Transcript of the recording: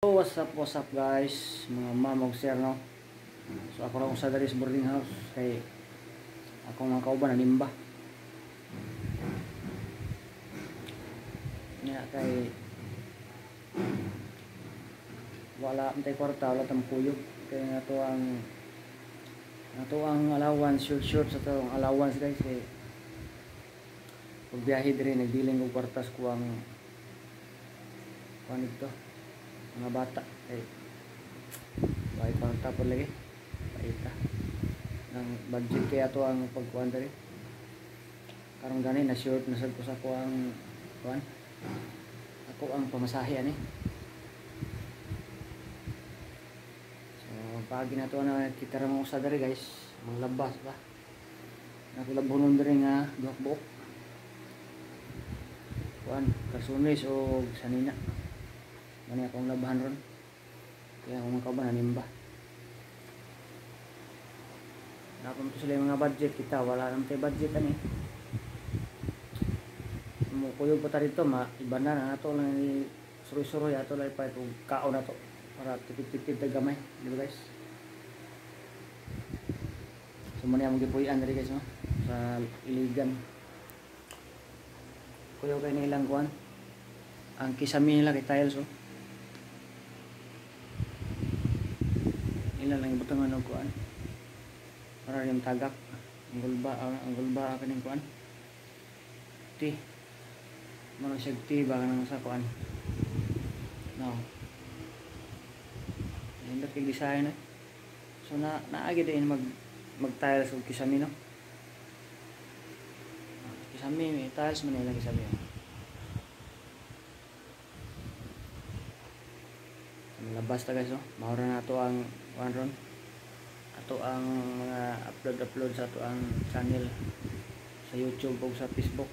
What's up guys, mga ma'am og sir, no? So ako ra sa diri sa boarding house kay ako mga kauban nanimba. Nya kay wala man tay kwarta, wala tam kuyog kay nga to ang allowance, short short sa tong allowance guys, kay pagbiyahe diri nagdiling og kwarta sa kuang kuan dito mga bata kay way kwarta po lagi paita ng budget kaya to ang pagkuan diri karon gani na short na sad ko sa kuang kuan ako ang pamasahe ani. So pagi na to na kita ra mo sa diri guys, manglabas ba nakulabhonon diri nga duha ka buok kuan karsunis o sanina. Mani akong labahan ron. Kaya akong mga kauban nanimba. Nakon to sila yung mga budget kita. Wala naman tayo budget ani. Mukuyog pa ta dito, iba na na ato lang ni suroy-suroy ato lang pa itong kaon na to para tipid-tipid ta gamay, di ba guys? So mani among gipuy-an diri guys, no? Sa Iligan. Kuyaw kay nilang kuan. Ang kisame nila kay tiles, oh. Ila lang ibutangan og kuan para rin tagak ang gulba kaning kuan tea mao siya tea ba kanang sa kuan no nindot kay design eh. So na naagi din mag tiles og kisame, no? Kisame may tiles man nila kisame. Labas ta guys, no? Mahura na ato ang kuan ron. Ato ang mga upload sa ato ang channel sa YouTube ug sa Facebook.